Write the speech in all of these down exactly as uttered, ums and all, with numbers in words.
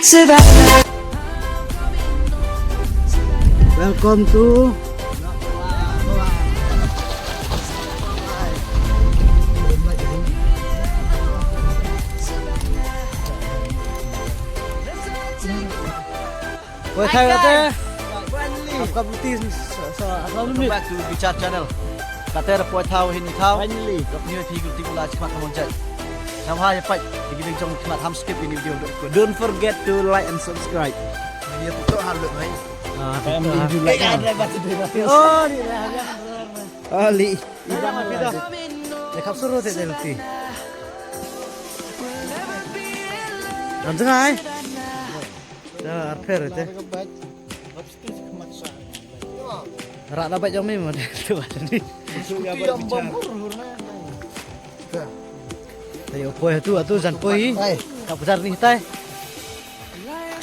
Welcome to Poi thai kate. Finally. Apka buti sa, sa, sa. Welcome back to Bichar Channel. Kate ra poi thau hini thau. Finally. Kap ni phi guti kula chimat hamon jai. Nam ha ya pai. Digi beng jong chimat ham skip ini video. Don't forget to like and subscribe. Ini tu tu hal lu mai. Ah, kaya tu mesti hal. Like. Oh, ni lah. Ali. Iba ma phi da. Dekhap suru te delti. Ram tengah ai. Da arpher te. Rak da bait jong mi mo tu ni. Tayo poi tu atu jan poi. Ka pujar ni tai.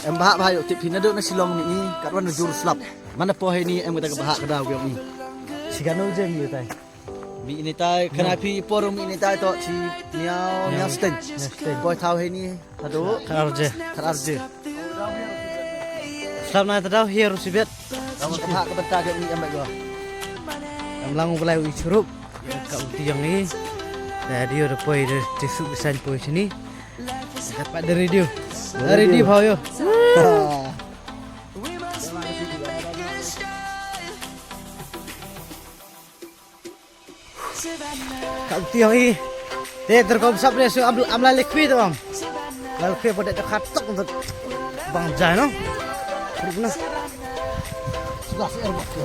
Em bahak bahak yo tip hi na do na Shillong ni, kat wan jur slap. Mana poi ni em kata ka bahak ka daw yo ni. Sigano jem yo tai. Mi ini tai, khana phi por mi ini tai to chi niaw, niaw steng. Niaw steng. Poi thau hini, hadu. Kharje. Kharje. Slap na ta daw hiar u sibet. Kamu ka bahak ka benta ke mi em bait go. Em lang u belai u i churup. Ka u tiang ni. Da dio da poi da tisu bisan poi sini. Dapat da radio. Da radio phau yo. Ka u tiang i. Te ter kom sap le su am, am la lekwi to am. La lekwi pada te khatok to. Bang jai no. Rup na. Sudah si erbak tu.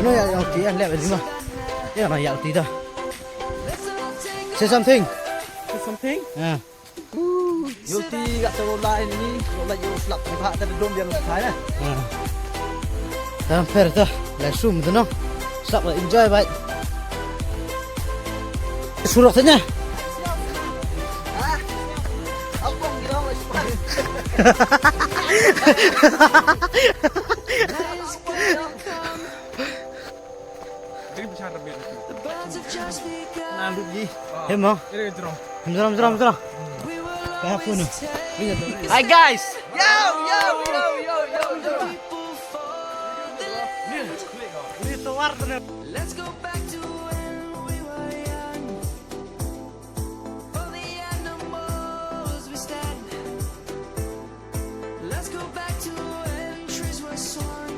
No ya, ya u ti, ya, le lima. Ya, na ya u ti da. Say something. Say something? Ya. Yo ti kat tu line ni, yo la yo slap ni bahak ta dom yang sai na. Hmm. Tam per tu, la sum tu no. Slap la enjoy bai. Surok tanya. Nah, lu ji. Hem mo. Hem jram, jram, jram. Kaya pun. Hi guys. Yo, yo, yo, yo, yo, yo. Ni tawar tu. Let's go back to when we were young. For the animals we stand. Let's go back to when trees were swung.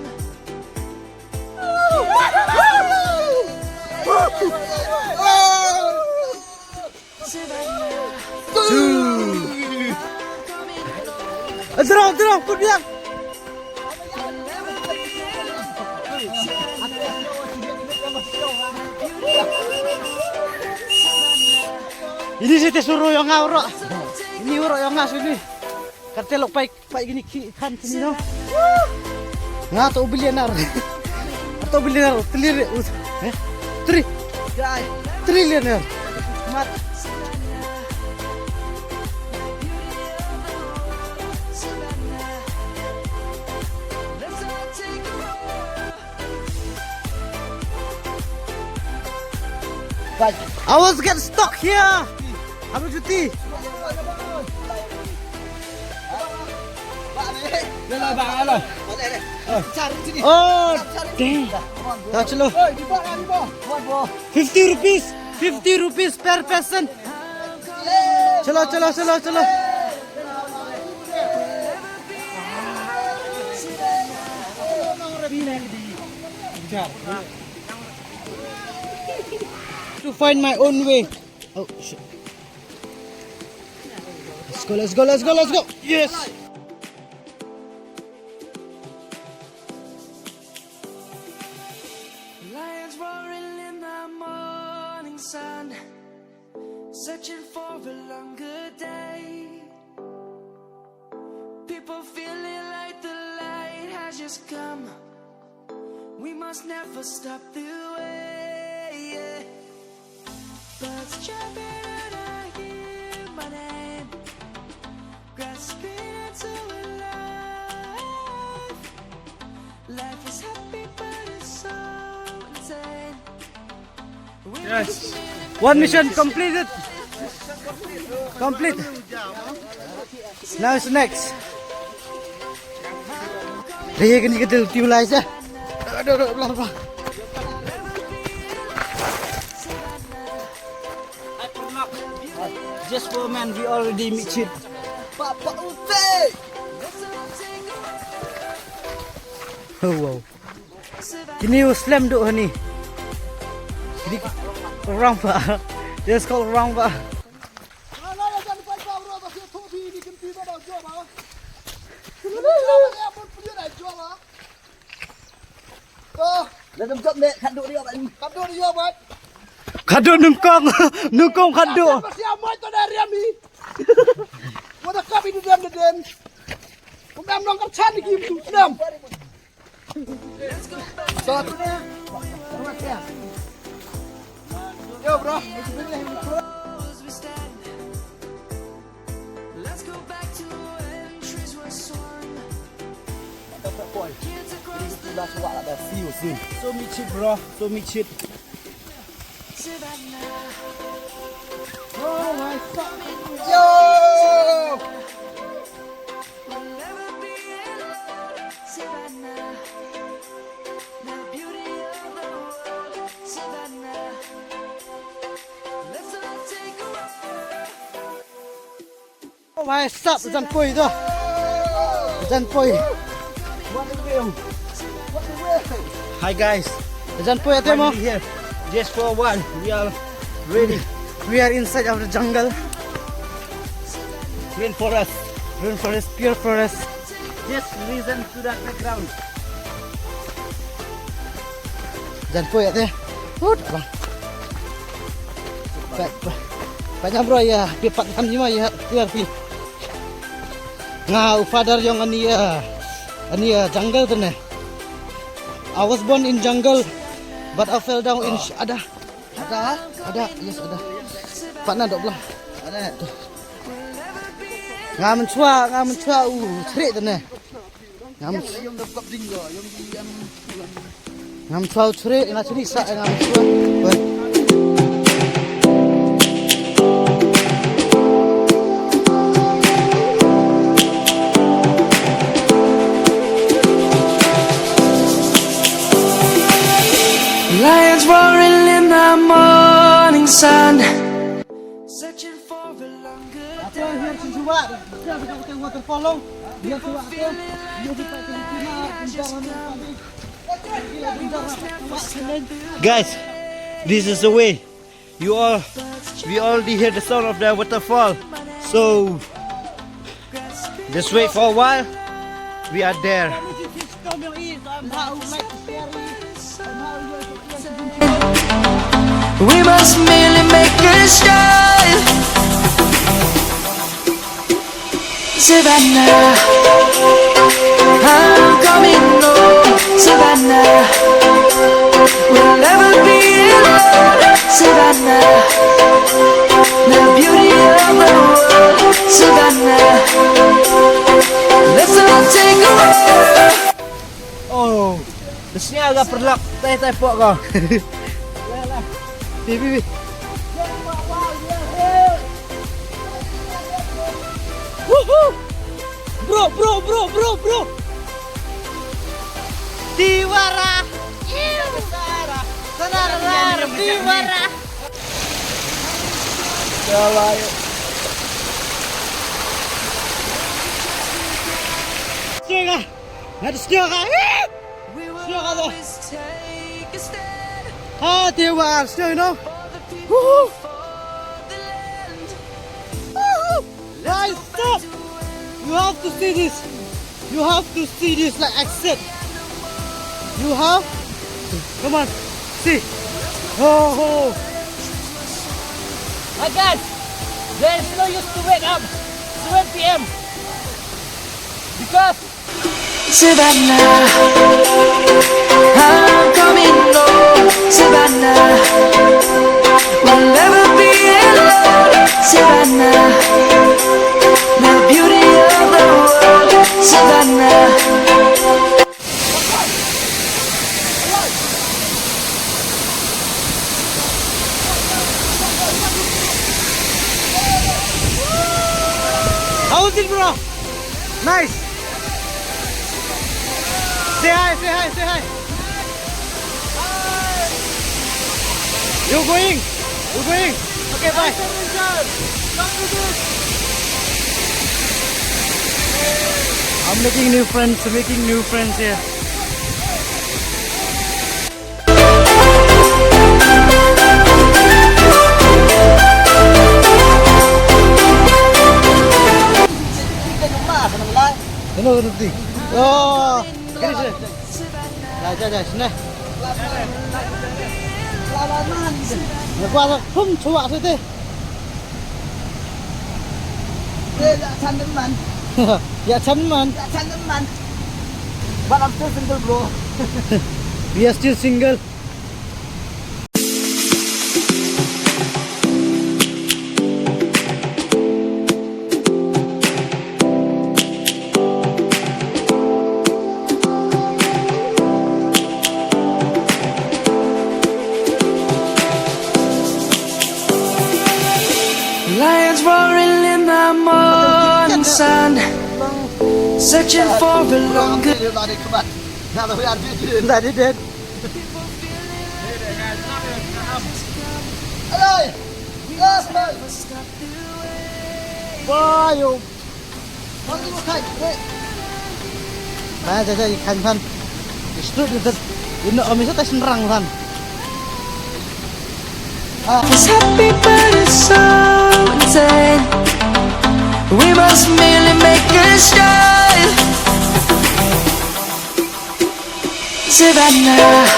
Terang, terang, put biang. Ini sih te suru yong nga uro. Ini uro yong nga sini. Katelok pai. Pai gini ki khan sini no. Nga to billionaire. To billionaire, trilli-, eh? Tri-, trillionaire. Mat. Right. I was get stuck here. Abu Juti. Oh, damn. Ta chalo. Fifty rupees. Fifty rupees per person. Chalo, chalo, chalo, chalo. To find my own way. Oh, shit. Let's go, let's go, let's go, let's go. Yes. Lions roaring in the morning sun, searching for a longer day. People feeling like the light has just come. We must never stop the way, yeah. Birds chirping and I hear my name, grasping into a life. Life is happy, but it's so insane. Yes. One mission completed. Complete. Now is next. Reh kani ka dil tiu lai sa. Aduh, aduh, blah, blah. Just for a man, we already meet shit. Papa Ute! Oh, wow. Kini u slem du hani. Kini orang ba. Just call orang ba. Khadduh nungkong, nungkong khadduh. Yo, bro. So meet shit, bro. So meet shit. Yo! Oh, my, sup, jan poi to. Jan poi. Hi guys. Jan poi ate mo. Finally here. Just for a while. We are ready. We are inside of the jungle. Rainforest. Rainforest, pure forest. Just listen to that background. Jan poi ate. Hut, bang. Pa, pa, pa jam bro ya, pi pat kam jima ya, clear pi. Nga u father yong ani ya, ani ya jungle tene. I was born in jungle, but I fell down in sh-, ada. Ada, ada, yes, ada. Pat na dok blang. Ada. Nga mynchwa, nga mynchwa u chre tene. Ngam, ngam chwa u chre, nga chri sa, ngam chwa. Weh. Lions roaring in the morning sun. Searching for a longer day. Guys, this is the way. You all, we already hear the sound of the waterfall. So, just wait for a while. We are there. We must merely make a start. Savannah, I'm coming home. Savannah, we'll never be alone. Savannah, the beauty of the world. Savannah, let's all take a walk. Oh, da sñiaw ka pyrlok, tai tai pok ko. Bi, bi, bi. Woohoo! Bro, bro, bro, bro, bro. Tiwara. Iu. Sanara, Tiwara. Sñiaw ka. Nga da sñiaw ka. Sñiaw ka to. Ha, Tiwara, sñiaw, you know. Woohoo. Woohoo. Guys, stop. You have to see this. You have to see this, like I said. You have. Come on. See. Oh, oh. Hi guys, there is no use to wake up seven p.m. because Savannah, I'm coming home. Savannah, we'll never be alone. Savannah, the beauty of the world. Savannah. How Bro. Nice. Say hi, say hi, say hi. You going? You going? Okay, bye. I'm making new friends, making new friends here. Hello, Rudy. Oh, kini se. Ya, ya, ya, sini. Ya, kuat, hum, chua, sini. Ya, ya, chan man. Ya, chan man. Ya, chan man. But I'm still single, bro. We are still single. Lions roaring in the morning sun, searching for a longer. That is it. Why you? Ba, ja, ja, i khan phan. I stud i tat. Ino, ami sa ta shnrang phan. This happy bird is so insane. We must merely make a start. Savannah,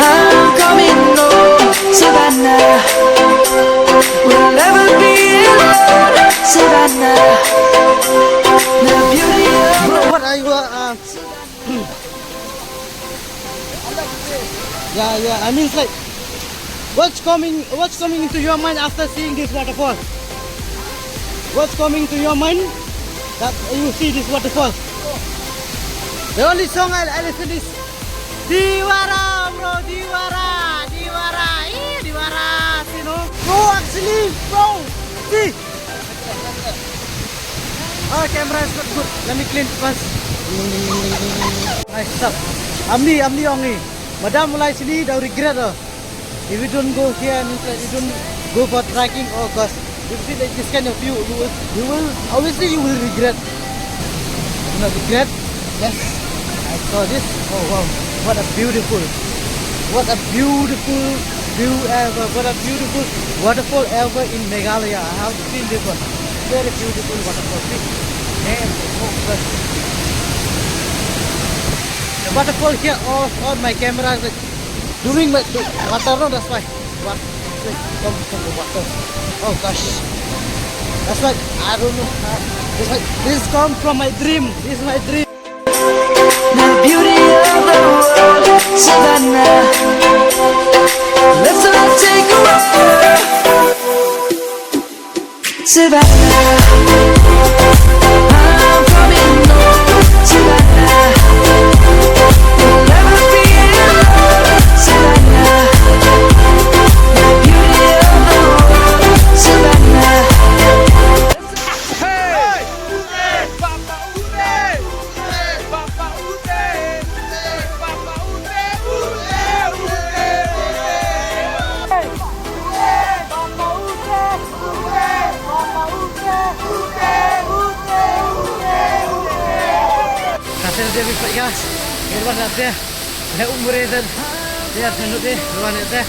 I'm coming home. Savannah, we'll never be alone. Savannah, the beauty of. Bro, what are you, uh, yeah, yeah, I mean, it's like, what's coming, what's coming into your mind after seeing this waterfall? What's coming to your mind that you see this waterfall? The only song I, I listen is Diwara, bro, Diwara, Diwara, eh, Diwara, you know. Bro, actually, bro, see. Oh, camera is not good. Let me clean first. Nice stuff. Amni, amni ong i. Madam, mulai sini daw regret oh. If you don't go here, means like you don't go for trekking, oh gosh, you see like this kind of view, you will, you will, obviously you will regret. You know, regret? Yes. I saw this. Oh wow, what a beautiful, what a beautiful view ever, what a beautiful waterfall ever in Meghalaya. I have seen this one. Very beautiful waterfall. See? And oh, gosh. The waterfall here, oh, on my camera, like, doing my, do, water, no, that's why. What? Come from the water. Oh gosh. That's why I don't know. That's why this come from my dream. This is my dream. The beauty of the world, Savannah. Let's all take a walk. Savannah, I'm coming home. Savannah, we'll never be alone. Savannah, the beauty of the world. Savannah. Hey! Papa Ute! Papa Ute! Papa Ute! Ute! Ute! Papa Ute! Ka sel de bi pait ka. Ngi wan na te. Le umre de. Te ar senu de. Wan na te.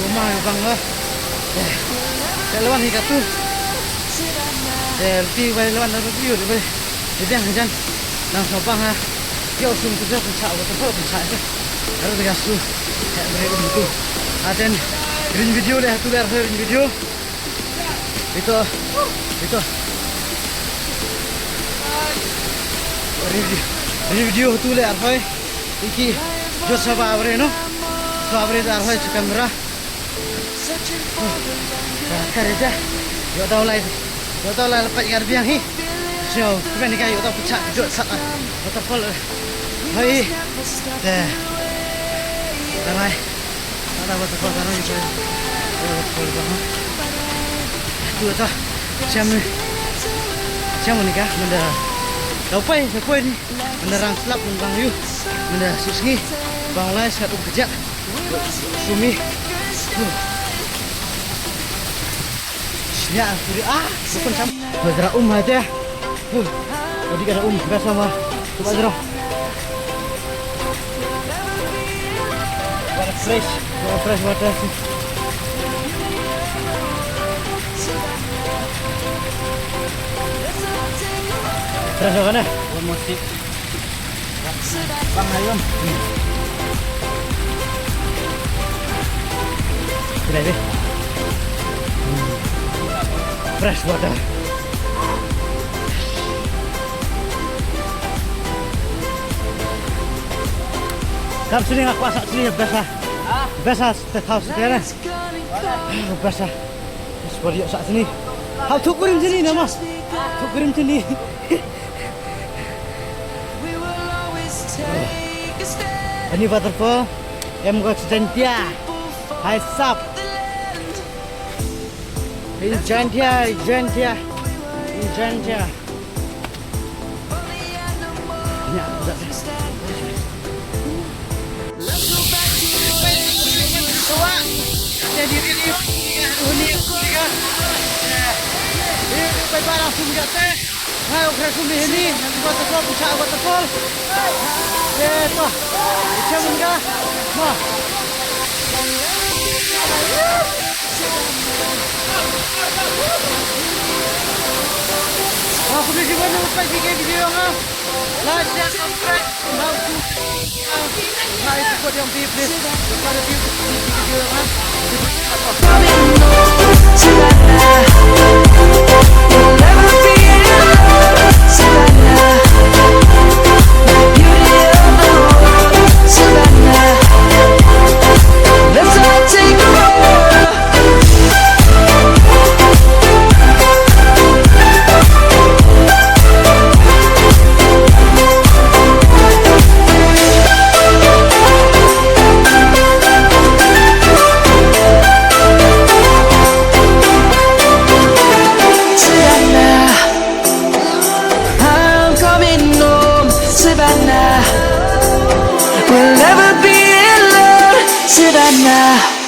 Uma bang la. Te le wan hi ka tu. Te ti bai le wan na tu yu de bai. Te jang jan. Nang sa bang ha. Yo sum tu sa tu sa wa tu sa tu sa. Aru de ka su. Te bre um tu. Aten. Ring video le tu le ar ring video. Ito, ito. Review, review tu le arhoi. Iki, jo sa ba abre no. Sa abre da arhoi sa camera. Ka, ka re da. Yo tau lai. Yo tau lai lepas ngar biang hi. So, kmen ka yo tau pecah jo sa. Waterfall. Hoi. Te. Bye bye. Ada waterfall sana gitu. Ada waterfall sana. Tu tu. Siam ni. Chang ni ka, manda. Tau pai, sa pai ni. Manda rang slap, manda rang yu. Manda su sngi. Bang lai, sat um kejak. Sumi. Snya, kuri, ah, bukan sam. Manda um aja. Huh. Odi ka um, biasa mah. Coba jeruk. Water fresh, water fresh water. Fresh water na? One more sip. Bang ayun. Sila deh. Hmm. Fresh water. Kam sini nga kwah sa sini best ah. Best ah, state house sini na. Best ah. Best water sa sini. Hau thuk kurim sini na mas. Thuk kurim sini. Ani waterfall. Em ko Jaintia. Hai sap. In Jaintia, in Jaintia. In Jaintia. Hai, okra sumi hini, waterfall, puncak waterfall. Ye, to. Icha mun ka. Ma. Aku ni jiwa ni upai video nga. Like, share, subscribe. Mau tu. Hai, support yang please. Kepada view video nga. I'm coming home, Savannah. We'll never be alone, Savannah.